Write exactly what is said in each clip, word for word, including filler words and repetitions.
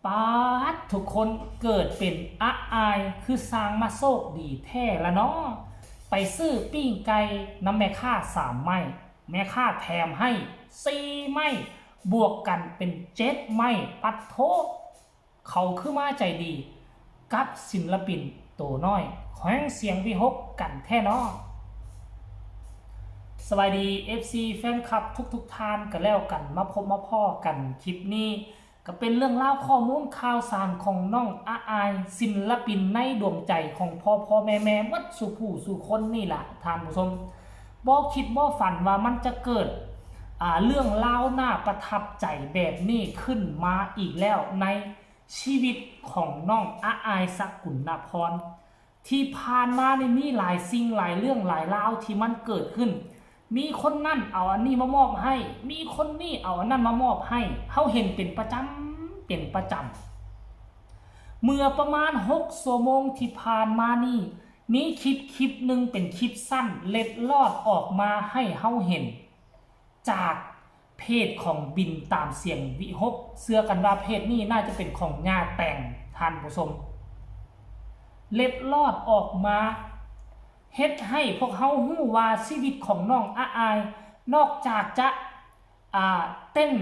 ปาด ทุกคนเกิดเป็นอาอายคือสร้างมาโชคดีแท้ละเนาะ ไปซื้อปิ้งไก่นำแม่ค้าสามไม้ แม่ค้าแถมให้สี่ไม้ บวกกันเป็นเจ็ดไม้ ปัดโธ่ เขาคือมาใจดีกับศิลปินโตน้อยแขวงเสียงวิหกกันแท้เนาะ สวัสดี เอฟซี แฟนคลับทุกๆท่านกันแล้วกัน มาพบมาพ้อกันคลิปนี้ ก็เป็นเรื่องราวข้อมูลข่าวสารของน้องอาอาย ศิลปินในดวงใจของพ่อพ่อแม่แม่หมดสู่ผู้สู่คนนี่ล่ะท่านผู้ชม บ่คิดบ่ฝันว่ามันจะเกิด อ่า เรื่องราวน่าประทับใจแบบนี้ขึ้นมาอีกแล้วในชีวิตของน้องอาอาย สกุลนพร ที่ผ่านมานี่มีหลายสิ่งหลายเรื่องหลายราวที่มันเกิดขึ้น มีคนนั่นเอาอันนี้มามอบให้ มีคนนี่เอาอันนั้นมามอบให้ เฮาเห็นเป็นประจำ เป็นประจำ เมื่อประมาณหกชั่วโมงที่ผ่านมานี่ มีคลิปคลิปหนึ่งเป็นคลิปสั้นเล็ดลอดออกมาให้เฮาเห็น จากเพจของบินตามเสียงวิหก เชื่อกันว่าเพจนี้น่าจะเป็นของย่าแตงท่านผู้ชม เล็ดลอดออกมา เฮ็ดให้พวกเฮาฮู้ว่าชีวิตของน้องอาอาย นอกจากจะ อ่า เต้น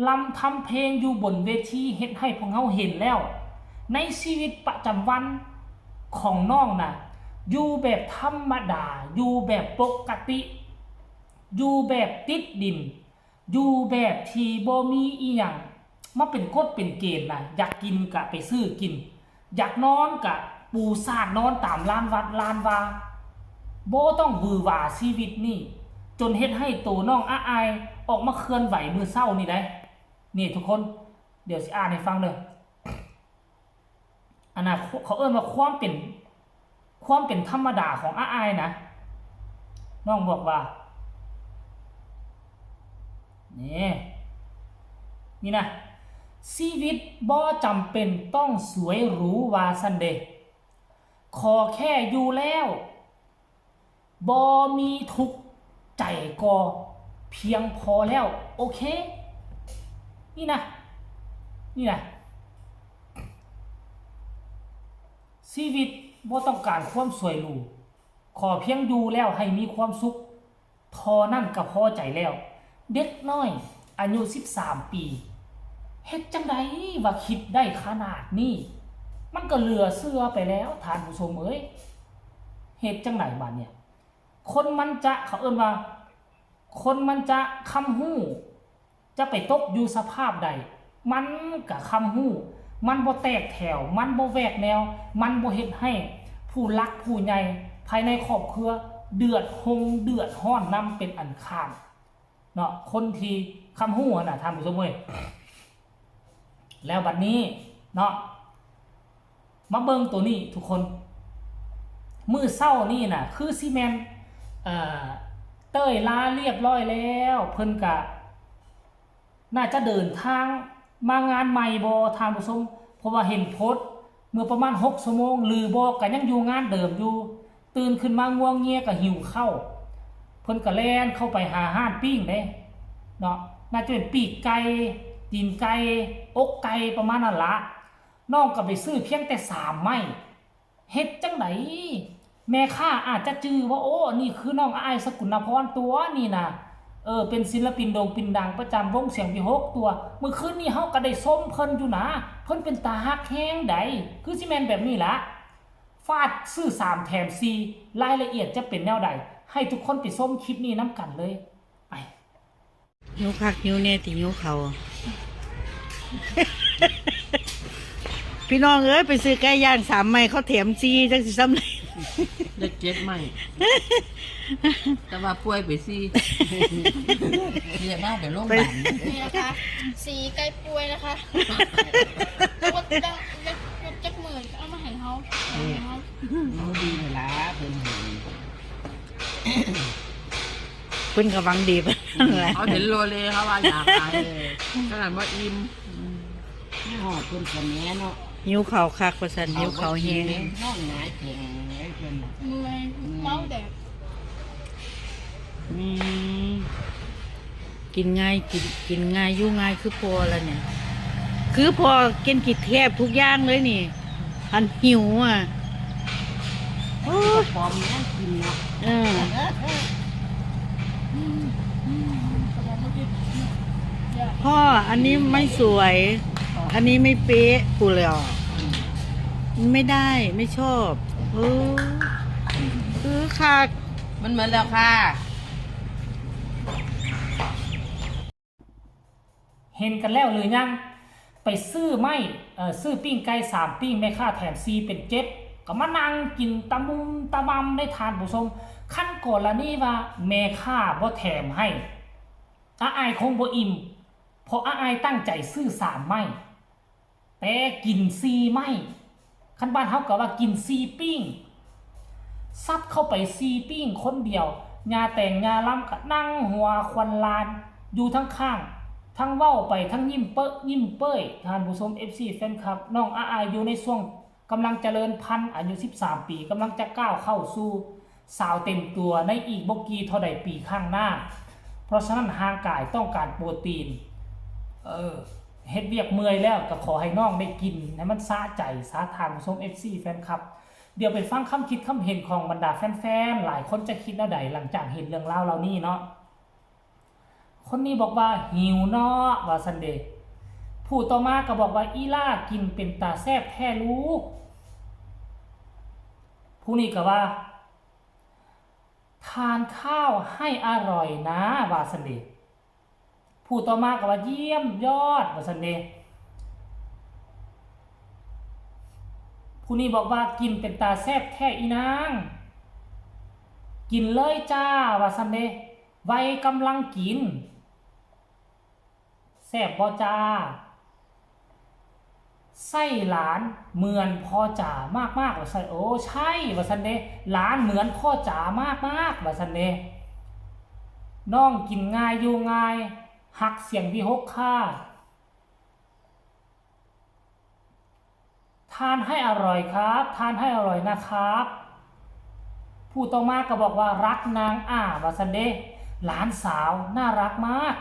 รำทำเพลงอยู่บนเวที เฮ็ดให้พวกเฮาเห็นแล้ว ในชีวิตประจำวันของน้องน่ะ อยู่แบบธรรมดา อยู่แบบปกติ อยู่แบบติดดิน อยู่แบบที่บ่มีอีหยังมาเป็นกฎเป็นเกณฑ์นะ อยากกินกะไปซื้อกิน อยากนอนกะปูซาดนอนตามลานวัดลานวา บ่ต้องหวือหวาชีวิตนี่ จนเฮ็ดให้โตน้องอาอายออกมาเคลื่อนไหวมื้อเช้านี่ได้ นี่ทุกคน เดี๋ยวสิอ่านให้ฟังเด้อ อันน่ะ เขาเอิ้นว่าความเป็น ความเป็นธรรมดาของอาอายนะ น้องบอกว่า นี่ นี่นะ ชีวิตบ่จำเป็นต้องสวยหรูว่าซั่นเด้ ขอแค่อยู่แล้ว บ่มีทุกข์ใจก็เพียงพอแล้ว โอเค นี่นะ นี่นะ ชีวิตบ่ต้องการความสวยหรู ขอเพียงอยู่แล้วให้มีความสุข เท่านั้นก็พอใจแล้ว เด็กน้อยอายุสิบสามปี เฮ็ดจั่งใดว่าคิดได้ขนาดนี้ มันก็เหลือเชื่อไปแล้วท่านผู้ชมเอ้ย เฮ็ดจั่งใดบาดเนี่ย คนมันจะ เขาเอิ้นว่า คนมันจะคำฮู้ จะไปตกอยู่สภาพใด มันกะคำฮู้ มันบ่แตกแถว มันบ่แหวกแนว มันบ่เฮ็ดให้ผู้หลักผู้ใหญ่ภายในครอบครัวเดือดฮงเดือดฮ้อนนำเป็นอันขาดเนาะ คนที่คำฮู้หั่นน่ะท่านผู้ชมเอ้ย แล้วบัดนี้เนาะ มาเบิ่งตัวนี้ทุกคน มื้อเช้านี่น่ะ คือสิแม่น เอ่อ เต้ยลาเรียบร้อยแล้ว เพิ่นกะ น่าจะเดินทางมางานใหม่บ่ท่านผู้ชม เพราะว่าเห็นโพสต์เมื่อประมาณหกชั่วโมง หรือบ่ก็ยังอยู่งานเดิมอยู่ ตื่นขึ้นมางัวเงียก็หิวข้าว เพิ่นก็แล่นเข้าไปหาร้านปิ้งเด้ เนาะ น่าจะเป็นปีกไก่ ตีนไก่ อกไก่ ประมาณนั้นละ น้องก็ไปซื้อเพียงแต่สามไม้ เฮ็ดจั่งใด แม่ค้าอาจจะจื่อว่า โอ้ นี่คือน้องอ้ายสกุลนพรตัวนี่นะ เออ เป็นศิลปินโด่งปินดังประจำวงเสียงวิหกตัว มื้อคืนนี้เฮาก็ได้ชมเพิ่นอยู่นะ เพิ่นเป็นตาฮักแฮงใด คือสิแม่นแบบนี้ละ ฟาดซื้อสามแถมสี่ รายละเอียดจะเป็นแนวใด ให้ทุกคนไปชมคลิปนี้นำกันเลย ไป หิวคักหิวแน่ติหิวข้าว พี่น้องเอ้ย ไปซื้อไก่ย่างสามไม้ เขาแถมสี่ จั่งสิสำเร็จ ได้เจ็ดไม้ แต่ว่าป่วยไปสี่ เรียกว่าไปโรงพยาบาล นี่นะคะ สี่ไก่ป่วยนะคะ จัก จัก จัก จักมื้อเอามาให้เฮา เออ เอามาให้เฮา มันดีนี่ล่ะ เพิ่นให้ เพิ่นก็หวังดีเพิ่นนั่นแหละ เขาเห็นโลเลเขาว่าอยากขาย เออ ขนาดว่าอิ่ม อืม นี่ฮอดเพิ่นสะแหมเนาะ หิวข้าวคักว่าซั่น หิวข้าวแฮง นอนหงายแผงไว้เพิ่นน่ะ เมื่อย อืม เมาแดด อืม กินง่าย กิน กินง่าย อยู่ง่ายคือพ่อแล้วเนี่ย ข คือพอกินกินแทบทุกอย่างเลยนี่ อันหิวอ่ะ โอ้ย พร้อมนั่งกินเนาะ เออ พ่อ อันนี้ไม่สวย อันนี้ไม่เป๊ะ กูเลยอ่ะ ไม่ได้ ไม่ชอบ เออ คือคัก มันเหมือนแล้วค่ะ เห็นกันแล้วหรือยัง ไปซื้อไม้เอ่อซื้อปิ้งไก่สามปิ้ง แม่ค้าแถมสี่เป็นเจ็ด ก็มานั่งกินตะมุมตะมำในทานผู้ชม คันกรณีว่าแม่ค้าบ่แถมให้ อาอายคงบ่อิ่ม เพราะอาอายตั้งใจซื้อสามไม้ แต่กินสี่ไม้ คันบ้านเฮาก็ว่ากินสี่ปิ้ง ซัดเข้าไปสี่ปิ้งคนเดียว ญาแต่งญาลำก็นั่งหัวควันลาน อยู่ทั้งข้าง ทั้งเว้าไปทั้งยิ้มเป๊ะยิ้มเป้ย ท่านผู้ชม เอฟซี แฟนคลับ น้องอาอายอยู่ในช่วงกำลังเจริญพันธุ์ อายุสิบสามปี กำลังจะก้าวเข้าสู่สาวเต็มตัวในอีกบ่กี่เท่าใดปีข้างหน้า เพราะฉะนั้นร่างกายต้องการโปรตีน เออ เฮ็ดเวียกเมื่อยแล้วก็ขอให้น้องได้กินให้มันสะใจซะ ท่านผู้ชม เอฟซี แฟนคลับ เดี๋ยวไปฟังคำคิดคำเห็นของบรรดาแฟนๆ หลายคนจะคิดแนวใดหลังจากเห็นเรื่องราวเหล่านี้เนาะ คนนี้บอกว่าหิวเนาะ ว่าซั่นเด้ ผู้ต่อมาก็บอกว่าอีหล่ากินเป็นตาแซ่บแท้ลูก ผู้นี้ก็ว่า ทานข้าวให้อร่อยนะ ว่าซั่นเด้ ผู้ต่อมาก็ว่าเยี่ยมยอด ว่าซั่นเด้ ผู้นี้บอกว่ากินเป็นตาแซ่บแท้อีนาง กินเลยจ้า ว่าซั่นเด้ วัยกำลังกิน แซ่บบ่จ้า ใช่หลานเหมือนพ่อจ๋ามากๆ ว่าซั่น โอ้ ใช่ ว่าซั่นเด้ หลานเหมือนพ่อจ๋ามากๆ ว่าซั่นเด้ น้องกินง่ายอยู่ง่าย ฮักเสียงวิหกค่ะ ทานให้อร่อยครับ ทานให้อร่อยนะครับ ผู้ต่อมาก็บอกว่ารักนางอา ว่าซั่นเด้ หลานสาวน่ารักมาก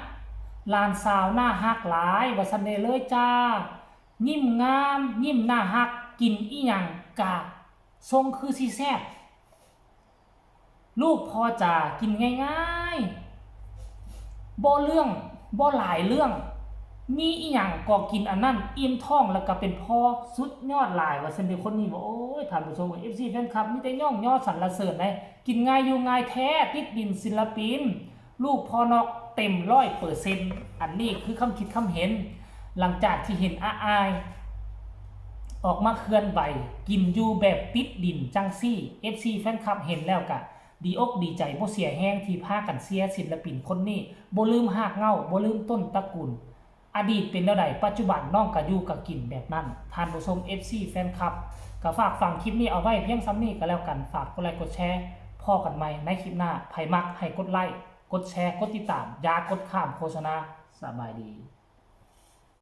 หลานสาวน่าฮักหลาย ว่าซั่นเด้เลยจ้า ยิ้มงาม ยิ้มน่าฮัก กินอีหยังกะทรงคือสิแซ่บ ลูกพ่อจ๋ากินง่ายๆ บ่เรื่อง บ่หลายเรื่อง มีอีหยังก็กินอันนั้น อิ่มท้องแล้วก็เป็นพ่อสุดยอดหลาย ว่าซั่นเด้ คนนี้บอก โอ้ย ท่านผู้ชม เอฟซี แฟนคลับ มีแต่ย่องยอสรรเสริญเลย กินง่ายอยู่ง่ายแท้ ติดดินศิลปิน ลูกพ่อนอกเต็มร้อยเปอร์เซ็นต์ อันนี้คือคำคิดคำเห็น หลังจากที่เห็นอาอาย ออกมาเคลื่อนไหว กินอยู่แบบติดดินจังซี่ เอฟซี แฟนคลับ เห็นแล้วกะ ดีอกดีใจบ่เสียแฮงที่พากันเชียร์ศิลปินคนนี้ บ่ลืมฮากเหง้า บ่ลืมต้นตระกูล อดีตเป็นแนวใด ปัจจุบันน้องกะอยู่กะกินแบบนั้น ท่านผู้ชม เอฟซี แฟนคลับ ก็ฝากฟังคลิปนี้เอาไว้เพียงส่ำนี้ก็แล้วกัน ฝากกดไลค์กดแชร์ พ้อกันใหม่ในคลิปหน้า ไผมักให้กดไลค์ กดแชร์ กดติดตาม อย่ากดข้ามโฆษณา สบายดี